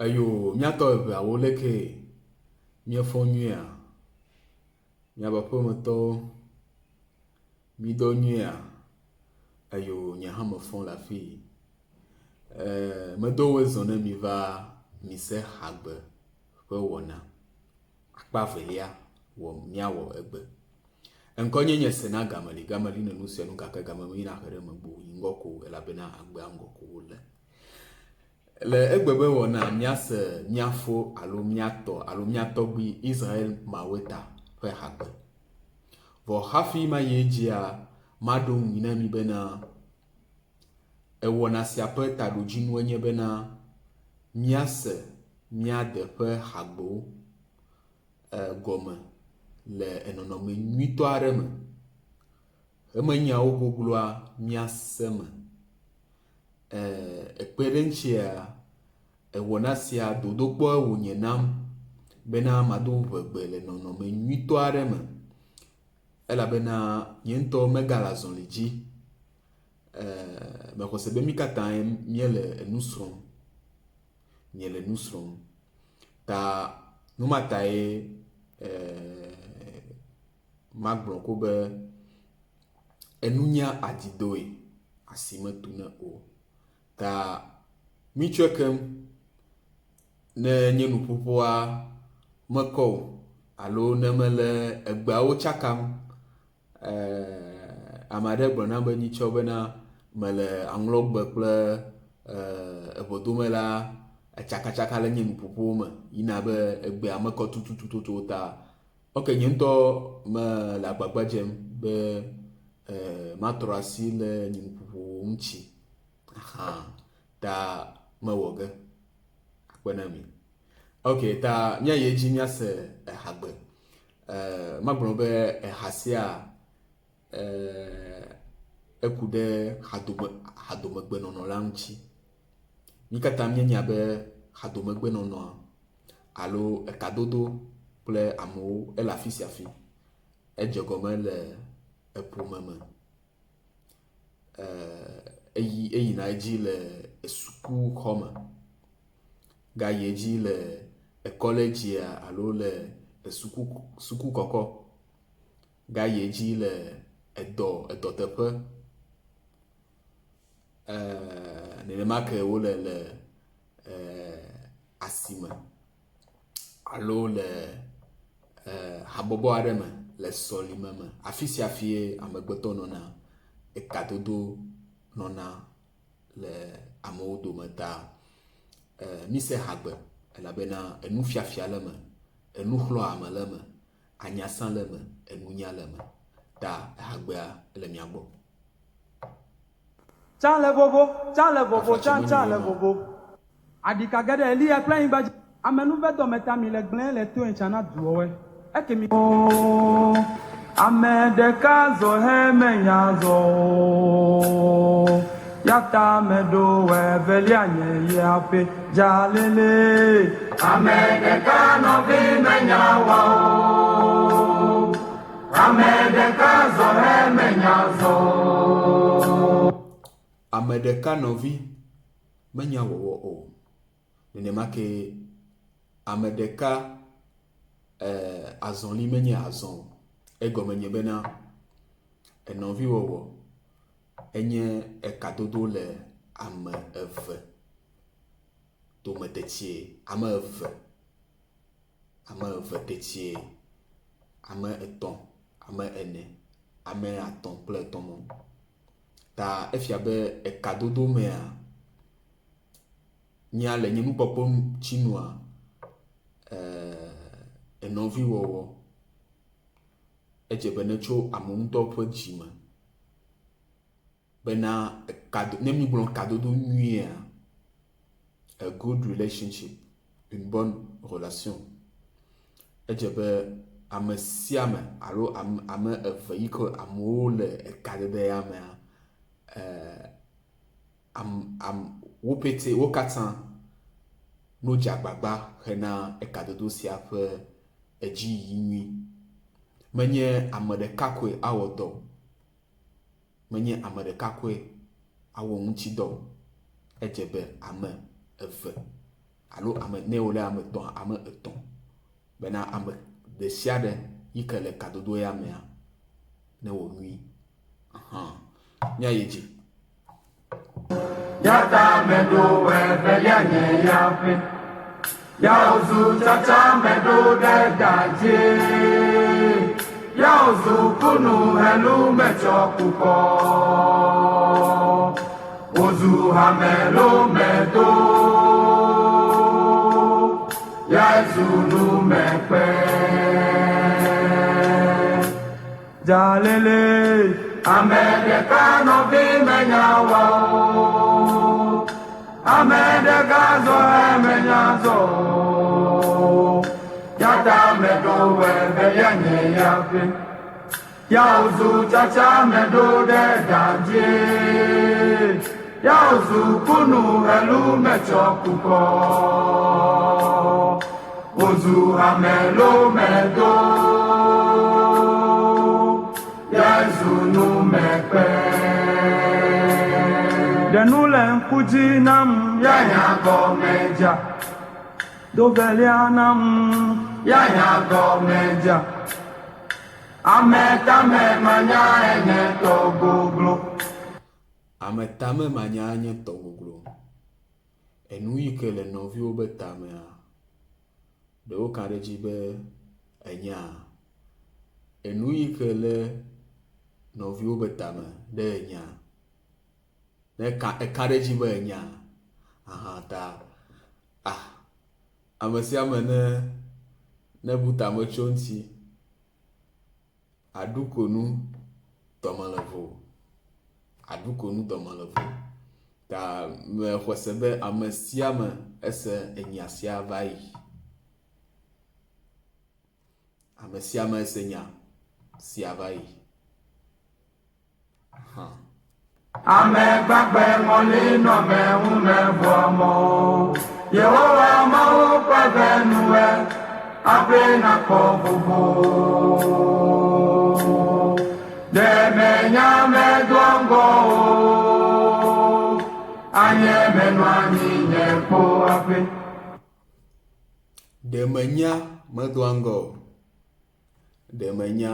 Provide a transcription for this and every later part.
Eyo míatɔ eveawo leke míefɔ nyuiea? Miabe aƒemetɔwo mídɔ nyuiea? Eyo nye hã mefɔ le afii. E medo wezɔ ne mi va mise hagbe ƒe wɔna akpa velia wɔ míawɔ egbe. Eŋkɔnye nye Sena Gameli. Gameli ne nu sia nu gake game meyina he ɖe megbe o yi ŋgɔ ko elabena agbea ŋgɔ ko wole. Le egbe be wɔna míase mía fo alo mía tɔ alo mía tɔgbui Israel Maweta ƒe hagbe. Vɔ hafi mayi edzia, maɖo ŋui na mi bena ewɔna sia ƒe taɖodzinue nye bena míase mía de ƒe hagbewo e gɔme le enɔnɔme nyuitɔ aɖe me. Emenyawo gogloa míase me. Ekpe ɖe ŋutia, ewɔna sia dodokpɔe wònye nam bena mado ŋegbe le nɔnɔme nyuitɔ aɖe me elabena nye ŋutɔ megale azɔli dzi. Mexɔ se be mí katã míele enu srɔ̃m, miele nu srɔ̃m ta nu ma tae magblɔ ko be Enunya adidoe asi metu nɛ o. Ta mitsɔe keŋ ne nye nuƒoƒoa mekɔ o alo ne mele egbeawo tsakam. Eee ame aɖe gblɔ nam be nyitsɔ bena mele aŋlɔgbe kple ee eŋodome la etsakatsaka le nye nuƒoƒowo me yina be egbea mekɔ tututu o ta Ok, nye ŋutɔ mele agbagba dzem be matrɔ asi le nye nuƒoƒo ŋuti hã ta mewɔ ge akpe na mi. Ok, ta míayi edzi míase ehagbe. Magblɔ be eha sia eku ɖe hadome hadomegbenɔnɔ la ŋuti. Mí katã míenya be hadomegbenɔnɔa alo ekadodo kple amewo ele afi sia afi. Edze gɔme le eƒome me eyi eyina edzi le esukuxɔme gayi edzi le ekɔledzia alo le esuku sukukɔkɔ gayi edzi le edɔ edɔteƒe. Nenema ke wole le asime alo le habɔbɔ aɖe me le sɔlime me. Afi sia afie amegbetɔ nɔna ekadodo nɔna le amewo dome ta mise hagbe elabena enufiafia le eme, enuxlɔ̃ame le eme, anyasã le eme, enunya le eme ta ehagbea le mia gbɔ. Tsã le vovo, tsã le vovo, tsã, tsã le vovo. Aɖika ge ɖe Eliya kple anyigba dzi. Amenuve dɔme ta mi le gblẽ le toe tsã na duɔwɔe. Eke mi. O, ame ɖeka zɔ he menya zɔ o. Yata meɖo evelia nye yia ƒe dza lele. Ame ɖeka nɔvi menya wa o. Ame ɖeka zɔ he menya zɔ o. Ame ɖeka nɔvi menya wɔwɔ o. Nenema ke ame ɖeka azɔli menye azɔ o. Egɔme nye bena enɔviwɔwɔ enye ekadodo le ame eve dome tetie. Ame eve, ame eve tetie, ame etɔ̃, ame ene, ame atɔ̃ kple etɔ̃ mɔ. Ta efia be ekadodo mea, nyea le nye nukpɔkpɔ ŋuti nua, enɔviwɔwɔ edze be netso ame ŋutɔ ƒe dzi me bena ekado ne mígblɔ kadodo nyuiea, a good relationship, une bonne relation. Edze be ame sia ame alo ame ame eve yi ke amewo le ekadede ya mea, am am wo pɛtɛ wo katã no dze agbagba hena ekadodo sia ƒe edziyiyi nyui. Menye ame ɖeka koe awɔ dɔ o. Menye ame ɖeka koe awɔ ŋutidɔ o. Edze be ame eve. Alo ame ne wole ame etɔ̃a, ame etɔ̃. Bena ame ɖe sia ɖe yi ke le kadodo ya mea, newɔ nyui. Ahan. Míayi edzi. Yata meɖo evelia nye ya ƒe. Ya wòzu tsatsa meɖo ɖe gadze. Ya wòzu kunu helu metsɔ kukɔ. Wòzu hame lo medo. Ya zu numekpe. Dzalele. Ame ɖeka nɔvi menya wɔ o. Ame ɖeka zɔ emenya zɔ o. Yata meɖo evelia nye ya ƒe. Ya wòzu tsatsa meɖo ɖe gadze. Ya wòzu kunu helu metsɔ kukɔ. Wòzu ame lo medo. Ya zu numekpe. Ɖe nu le ŋku dzi nam ya nya gɔme dza. Do velia nam ya nya gɔme dza. Ame tame manya enye tɔ goglo. Ame tame manya enye tɔ goglo. Enu yi ke le nɔviwo be tamea, ɖewo ka ɖe edzi be enyaa. Enu yi ke le nɔviwo be tame ɖe enyaa. Ne eka eka ɖe edzi be enyaa aha ta ah ame sia ame ne nebu tame tso eŋuti. Aɖu ko nu dɔme le vo. Aɖu ko nu dɔme le vo. Ta mexɔe se be ame sia ame ese enya sia va yi. Ame sia ame ese nya sia va yi. Hã. Ame gbagbe ŋɔli nɔme ŋume ʋua mɔ. Yehowa Mawu ƒe venue aƒe nakpɔ vovo. Ɖe menya medoa ŋgɔ o, anye menɔ anyi nye kpo aƒe. Ɖe menya medoa ŋgɔ o. Ɖe menya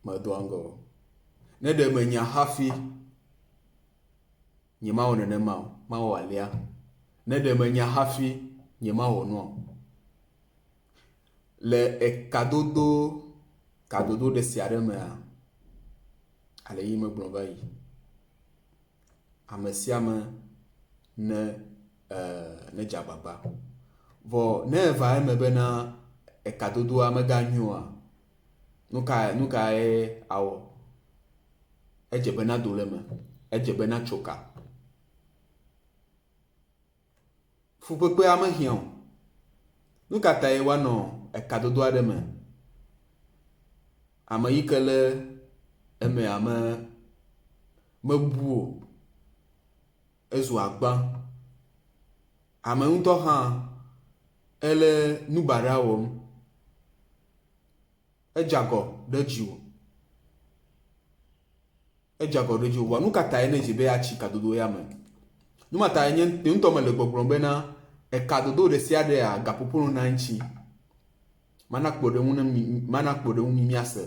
medoa ŋgɔ o. Ne ɖe menya hafi, nyemawɔ nenema o, mawɔ alea. Ne ɖe menya hafi, nyemawɔ nua o. Le ekadodo, kadodo ɖe sia ɖe mea, ale yi megblɔ va yi, ame sia ame ne nedze agbagba. Vɔ ne eva eme bena ekadodoa meganyo oa, nu kae nu kae awɔ? Edze be nado le eme, edze be natso ka. Fukpekpea mehiã o. Nu ka tae woanɔ ekadodo aɖe me? Ame yi ke le emea me mebu o. Ezu agba. Ame ŋutɔ hã ele nu baɖa wɔm. Edze agɔ ɖe dziwò. Edze agɔ ɖe dziwò. Vɔa nu ka tae nèdzi be yeatsi kadodo ya me? Nu ma tae nye ŋutɔ mele gbɔgblɔm bena ekadodo ɖe sia ɖea gaƒoƒo nɔna eŋuti. Mana kpɔɖeŋu ne mi, mana kpɔɖeŋu mi miase.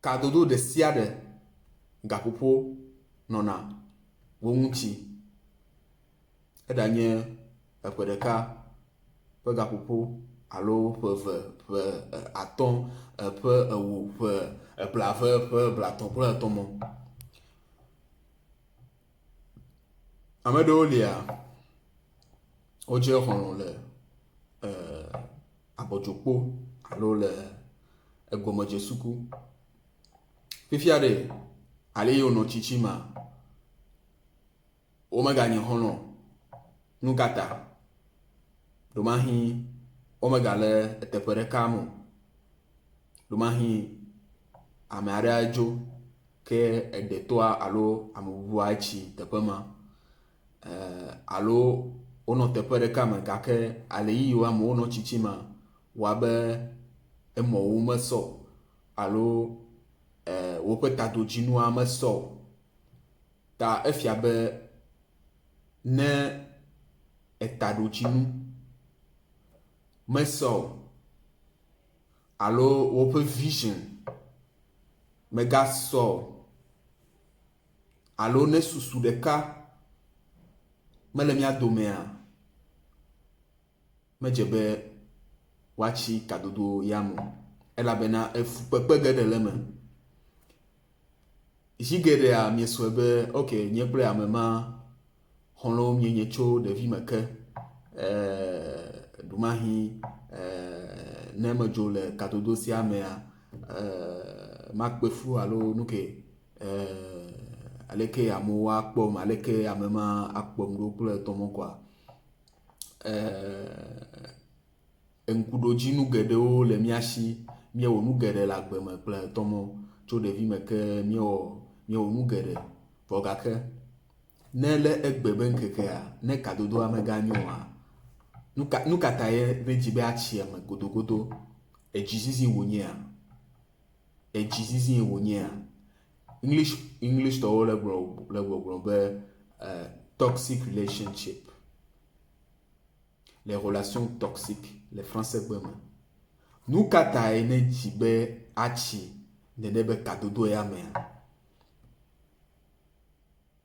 Kadodo ɖe sia ɖe gaƒoƒo nɔna wo ŋuti. Eɖanye eƒe ɖeka ƒe gaƒoƒo alo ƒe eve, ƒe atɔ̃, eƒe ewo, ƒe blaeve, ƒe blatɔ̃ kple etɔ̃ mɔ. Ame ɖewo lia, wodze xɔlɔ̃ le abɔdzokpo alo le egɔmedzesuku. Fifia ɖe, ale yi wonɔ tsitsima, womeganye xɔlɔ̃ o. Nu ka ta? Ɖewomahi womegale eteƒe ɖeka me o. Ɖewomahi ame aɖe adzo ke eɖe toa alo ame bubu atsi teƒe ma alo wonɔ teƒe ɖeka me gake ale yi amewo nɔ tsitsima wɔ abe emɔwo mesɔ o alo woƒe taɖodzinua mesɔ o. Ta efia be Ne etaɖodzinu mesɔ o alo woƒe vision megasɔ o alo ne susu ɖeka mele mía domea, medze be woatsi kadodo ya me o elabena efukpekpe geɖe le eme. Zi geɖea miesɔe be ok nye kple ame ma xɔlɔ̃wo mienye tso ɖevime ke. Eee ɖomahi eee ne medzo le kadodo sia mea eee makpe fu alo nu ke eee aleke amewo akpɔm, aleke ame ma akpɔm ɖo kple etɔmɔ kɔa. Eee ŋkuɖodzinu geɖewo le mía si. Míewɔ nu geɖe le agbe me kple tɔmɔ. Tso ɖevime ke míewɔ míewɔ nu geɖe. Vɔ gake ne le egbe be ŋkekea, ne kadodoa meganyo oa, nu ka nu ka tae nedzi be atsi eme godogodo? Edzizizi wònyea? Edzizizie wònyea? English Englishtɔwo le gblɔ le gbɔgblɔ be eh, toxic relationship. Les relations toxiques le Fransegbe me. Nu ka tae nèdi be atsi nene be kadodo ya mea?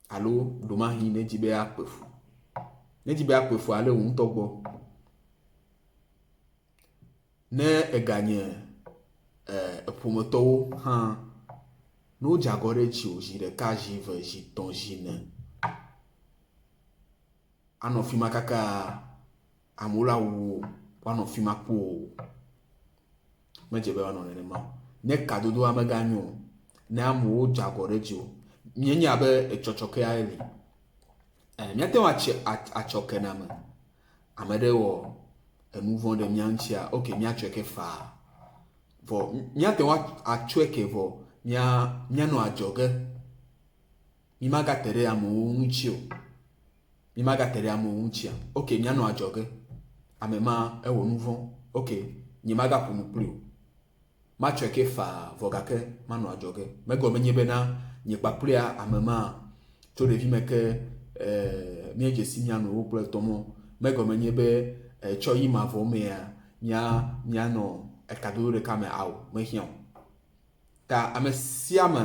Alo ɖomahi nèdi be akpe fu? Nèdi be akpe fua, ale wò ŋutɔ gbɔ. Ne eganye eƒometɔwo hã, ne wodze agɔ ɖe dziwò zi ɖeka, zi eve, zi tɔ̃, zi ene, anɔ fi ma kaka amewo la wu wò, woanɔ fi ma kpoo. Medze be woanɔ nenema o. Ne kadodoa meganyo o, ne amewo dze agɔ ɖe dziwò, míenya be etsɔtsɔkea li. E, míate ŋu atse atsɔ ke na ame. Ame ɖe wɔ enu vɔ̃ ɖe mía ŋutia, ok, míatsɔe ke faa. Vɔ míate ŋu atsɔe ke vɔ mía míanɔ adzɔge. Mímagate ɖe amewo ŋuti o. Mímagate ɖe amewo ŋutia? Ok, míanɔ adzɔge. Ame ma ewɔ nu vɔ̃. Ok, nyemagaƒo nu kpli o. Matsɔe ke faa vɔ gake manɔ adzɔge. Megɔme nye bena nye kpakplia ame ma tso ɖevime ke eh, míedze si mía nɔewo kple tɔmɔ. Megɔme nye be etsɔ yi mavɔ mea mía míanɔ ekadodo ɖeka me ao, mehiã o. Ta ame sia ame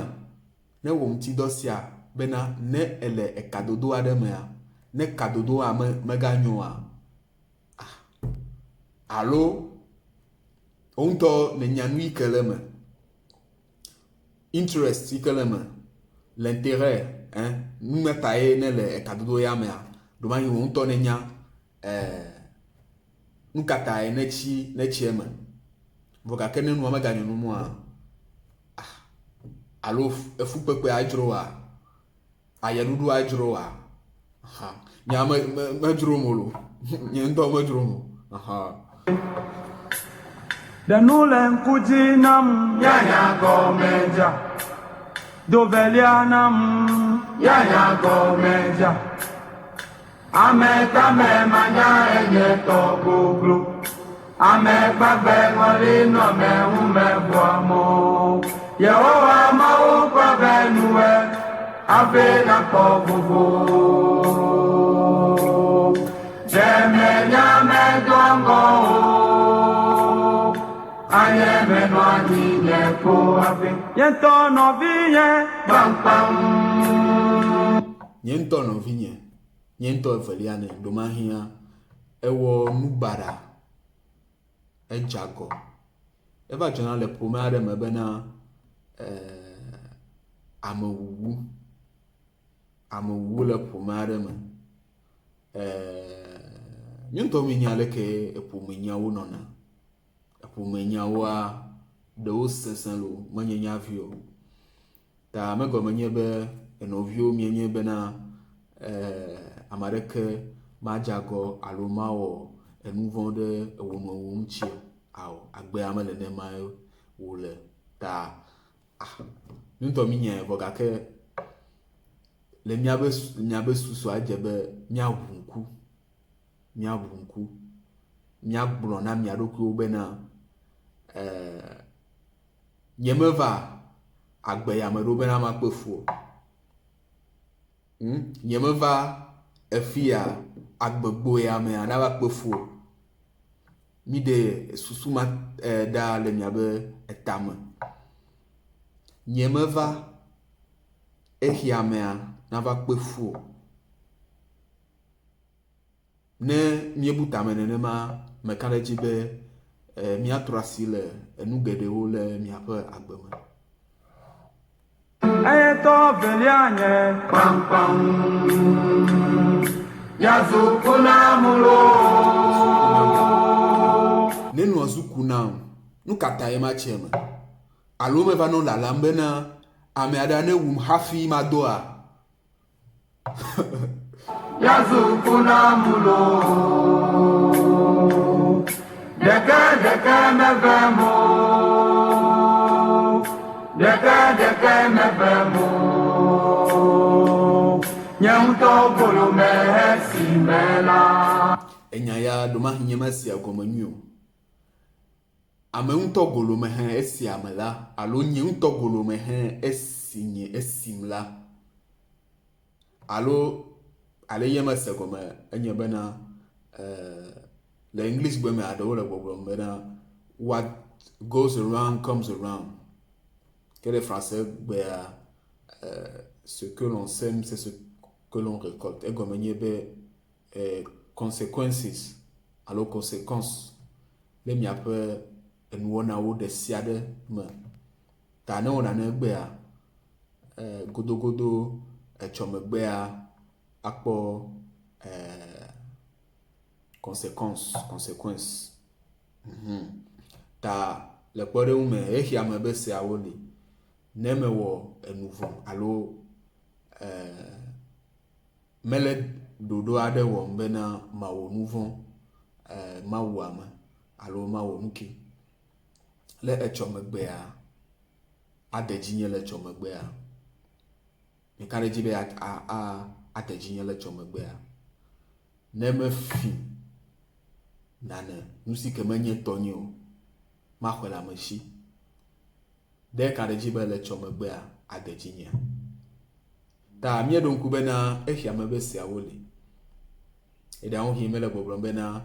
newɔ ŋutidɔ sia bena ne ele ekadodo aɖe mea, ne kadodoa me meganyo oa, ah, alo wò ŋutɔ nènya nu yi ke le eme, interest yi ke le eme, l'interet, hein, nu ma tae nele ekadodo ya mea, ɖewomahi wò ŋutɔ nènya eh, nu ka tae nètsi nètsi eme. Vɔ gake ne nua meganyo nu oa, ah, alo efukpekpe adzro woa, ayeɖuɖu adzro woa, aha, nya me me medzrom o loo, nye ŋutɔ medzrom o, aha. Ɖe nu le ŋku dzi nam nyanya gɔme dza. Do velia nam nyanya gɔme dza. Ame tame manya enye tɔ goglo. Ame gbagbe ŋɔli nɔme ŋu mebua mɔ o. Yehowa Mawu ƒe venue hafi nakpɔ vovo. Ɖe menya medoa ŋgɔ o. Anye menɔ anyi nye ko hafi. Nye ŋutɔ nɔvinye kpaŋkpaŋ. Nye ŋutɔ nɔvinye, nye ŋutɔ evelia nɛ, ɖomahĩa, ewɔ nu baɖa, edze agɔ. Eva dzɔna le ƒome aɖe me bena amewuwu, amewuwu le ƒome aɖe me. Míawo ŋutɔ míenya aleke eƒomenyawo nɔna. Eƒomenyawoa, ɖewo sesẽ loo, menye nya vi o. Ta megɔme nye be enɔviwo mienye bena ame aɖeke madze agɔ alo mawɔ enu vɔ̃ ɖe ewò nɔewo ŋuti o. Ao, agbea mele nenemae wòle. Ta ah, ŋutɔ minyae vɔ gake le míabe miabe susua edze be míaʋu ŋku, míaʋu ŋku, míagblɔ na mia ɖokuiwo bena Nyemeva agbe ya me ɖo bena makpe fu o. Hm? Nyemeva Efia agbegbo ya mea nava kpe fu o. Miɖe susu ma ɖa le miabe etame. Nye meva exia mea nava kpe fu o. Ne míebu tame nenema, meka ɖe edzi be míatrɔ asi le enu geɖewo le miaƒe agbe me. Eyetɔ velia nye kpaŋkpaŋ. Miazu ku nam loo. Ne nua zu ku nam, nu ka tae matsi eme? Alo meva nɔ lalam bena ame aɖe newum hafi madoa? Miazu ku nam loo. Ɖeke ɖeke mevem o. Ɖeke ɖeke mevem o. Nye ŋutɔ golo me esi me la. Enya ya ɖomahi nye mesia gɔme nyuie o. Ame ŋutɔ golo me hẽ esia me la alo nye ŋutɔ golo me hẽ esi nye esim la alo ale ye mese gɔme enye bena le English gbe me aɖewo le gbɔgblɔm bena what goes around comes around. Ke le français gbea ce que l'on sème c'est ce que l'on récolte. Egɔme nye be consequences alo consequence le miaƒe enuwɔnawo ɖe sia ɖe me. Ta ne wɔ nane egbea, godogodo etsɔmegbea akpɔ consequence, consequence. Ta le kpɔɖeŋu me, xexea me be seawo li. Ne mewɔ enu vɔ̃ alo mele ɖoɖo aɖe wɔm bena mawɔ nu vɔ̃, mawu ame alo mawɔ nu ke. Le etsɔ megbea, ade dzinye le etsɔ megbea. Meka ɖe edzi be ade dzinye le etsɔ megbea. Ne mefi nane, nu si ke menye tɔnye o, maxɔe le ame si. Ɖe ka ɖe edzi be le etsɔ megbea, ade dzinyea? Ta míeɖo ŋku bena exea me be seawo li. Eɖewohĩ mele gbɔgblɔm bena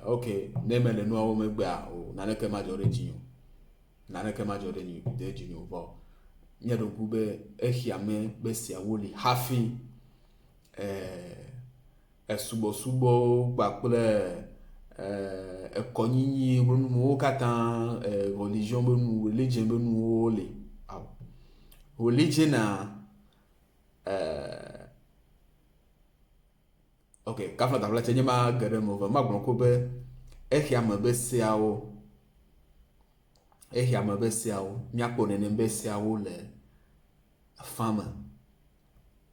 ok, ne mele nuawo megbea o, naneke madzɔ ɖe dzinye o. Naneke madzɔ ɖe ɖe dzinye o. Vɔ míeɖo ŋku be exea me be seawo li hafi esubɔsubɔwo kpakple ekɔnyinyi be nuwo katã, religion be nu, religion be nuwo li. Ao. Religion-a, ok, kafla nye ma ge ɖe eme o, vɔ magblɔ ko be exea me be seawo, exea me be seawo, míakpɔ nenem be seawo le afã me,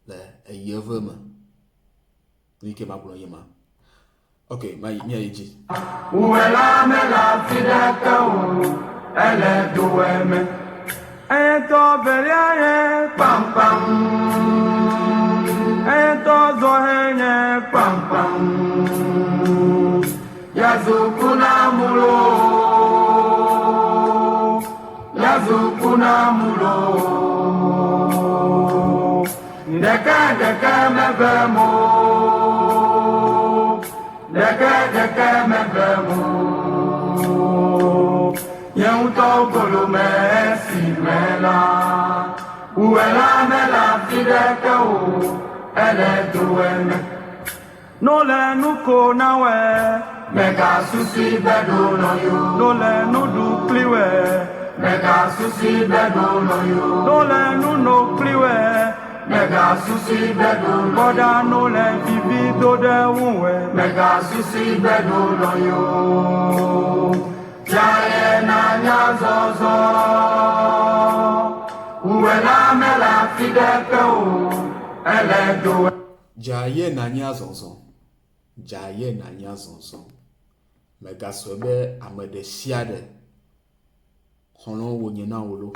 le eyeve me. Nu yi ke magblɔ ye ma. Ok, mayi, míayi dzi. Wùwɛla mele afi ɖeke o, ele dowɛ me. Eyetɔ velia nye kpaŋkpaŋ. Eyetɔ zɔhɛ nye kpaŋkpaŋ. Yazu kunamulo. Yazu kunamulo. Ɖeke ɖeke mevem o. Ɖeke ɖeke mevem o. Nye ŋutɔ golo me esi me la. Wùwɛla mele afi ɖeke o, ele dowɛ me. No le nu ko na wɛ. Mègasusui be ɖo nɔ yo. No le nu ɖu kpli wɛ. Mègasusui be ɖo nɔ yo. No le nu no kpli wɛ. Mègasusui be ɖo nɔ yo. Kpɔɖa no le vivi do ɖe ŋu wɛ. Mègasusui be ɖo nɔ yo. Dzaye na nya zɔzɔ. Wùwɛla mele afi ɖeke o, ele do. Dza ye nanya zɔzɔ. Dza ye nanya zɔzɔ. Mègasɔe be ame ɖe sia ɖe xɔlɔ̃ wònye na wò loo.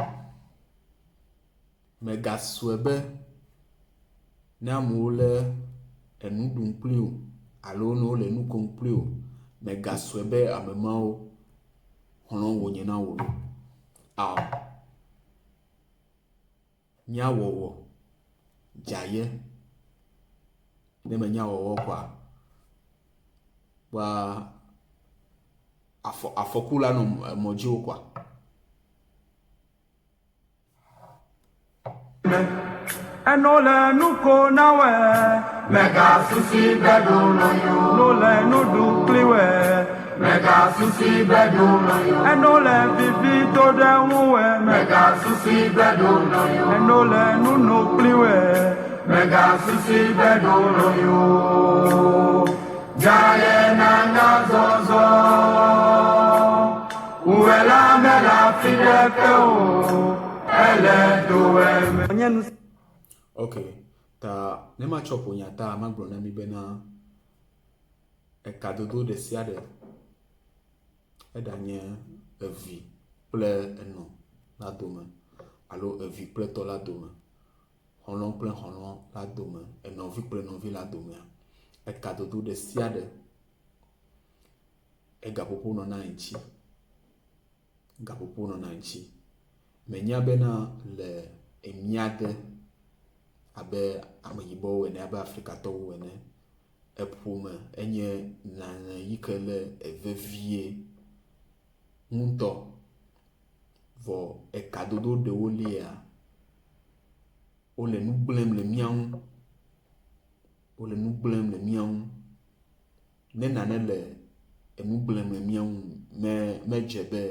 Mègasɔe be ne amewo le enu ɖum kpli wò alo ne wole nu kom kpli wò, mègasɔe be ame mawo xɔlɔ̃ wònye na wò loo. Ao. Míawɔwɔ dzaye. Ne menya wɔwɔ kɔa, kpɔa afɔ afɔku la nɔ emɔ dzi wo kɔa. Eno le nu ko na wɛ. Mègasusui be ɖo lɔ̃yɔ. No le nu ɖu kpli wɛ. Mègasusui be ɖo lɔ̃yɔ. Eno le vivi do ɖe ŋu wɛ. Mègasusui be ɖo lɔ̃yɔ. Eno le nu no kpli wɛ. Mègasusui be ɖo lɔ̃yɔ. Dzaye nanya zɔzɔ. Wòe la mele afi ɖeke o. Ele dowòe me. Nye nu Ok, ta ne matsɔ ƒo nya ta, magblɔ na mi bena ekadodo ɖe sia ɖe, eɖanye evi kple enɔ la dome alo evi kple tɔ la dome, xɔlɔ̃ kple xɔlɔ̃ la dome, enɔvi kple nɔvi la domea, ekadodo ɖe sia ɖe egaƒoƒo nɔna eŋuti. Gaƒoƒo nɔna eŋuti. Menya bena le emia de abe ameyibɔwo ene abe Afrikatɔwo ene, eƒome enye nane yi ke le evevie ŋutɔ. Vɔ ekadodo ɖewo lia, wole nu gblẽm le mía ŋu. Wole nu gblẽm le mía ŋu. Ne nane le enu gblẽm le mía ŋu me medze be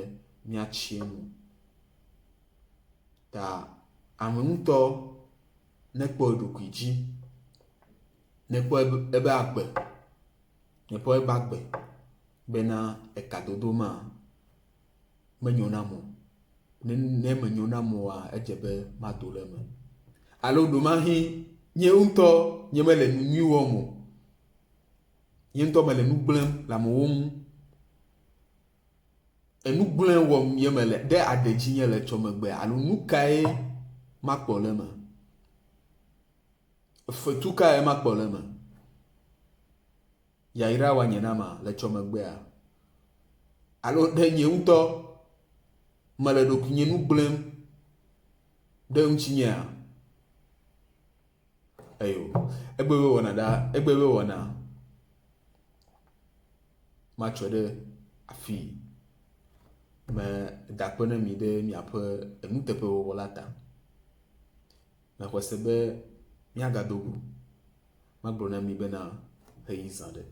míatsi enu o. Ta ame ŋutɔ nekpɔ eɖokui dzi, nekpɔ ebe agbe, nekpɔ ebe agbe bena ekadodo ma menyo nam o. Ne ne menyo nam oa, edze be mado le eme. Alo ɖomahi nye ŋutɔ nyemele nu nyui wɔm o. Nye ŋutɔ mele nu gblẽm le amewo ŋu. Enu gblẽ wɔm ye mele ɖe aɖe dzinye le etsɔ megbea alo nu kae makpɔ le eme? Fetu kae makpɔ le eme? Yayra woanye nama le etsɔ megbea? Alo ɖe nye ŋutɔ mele ɖokuinye nu gblẽm ɖe ŋutinyea? Eyo, egbe be wɔna ɖa, egbe be wɔna matsɔe ɖe afii. Meda akpe na mi ɖe miaƒe enuteƒewɔwɔ la ta. Mexɔe se be míagado go. Magblɔ na mi bena ɣeyiɣi zã ɖe.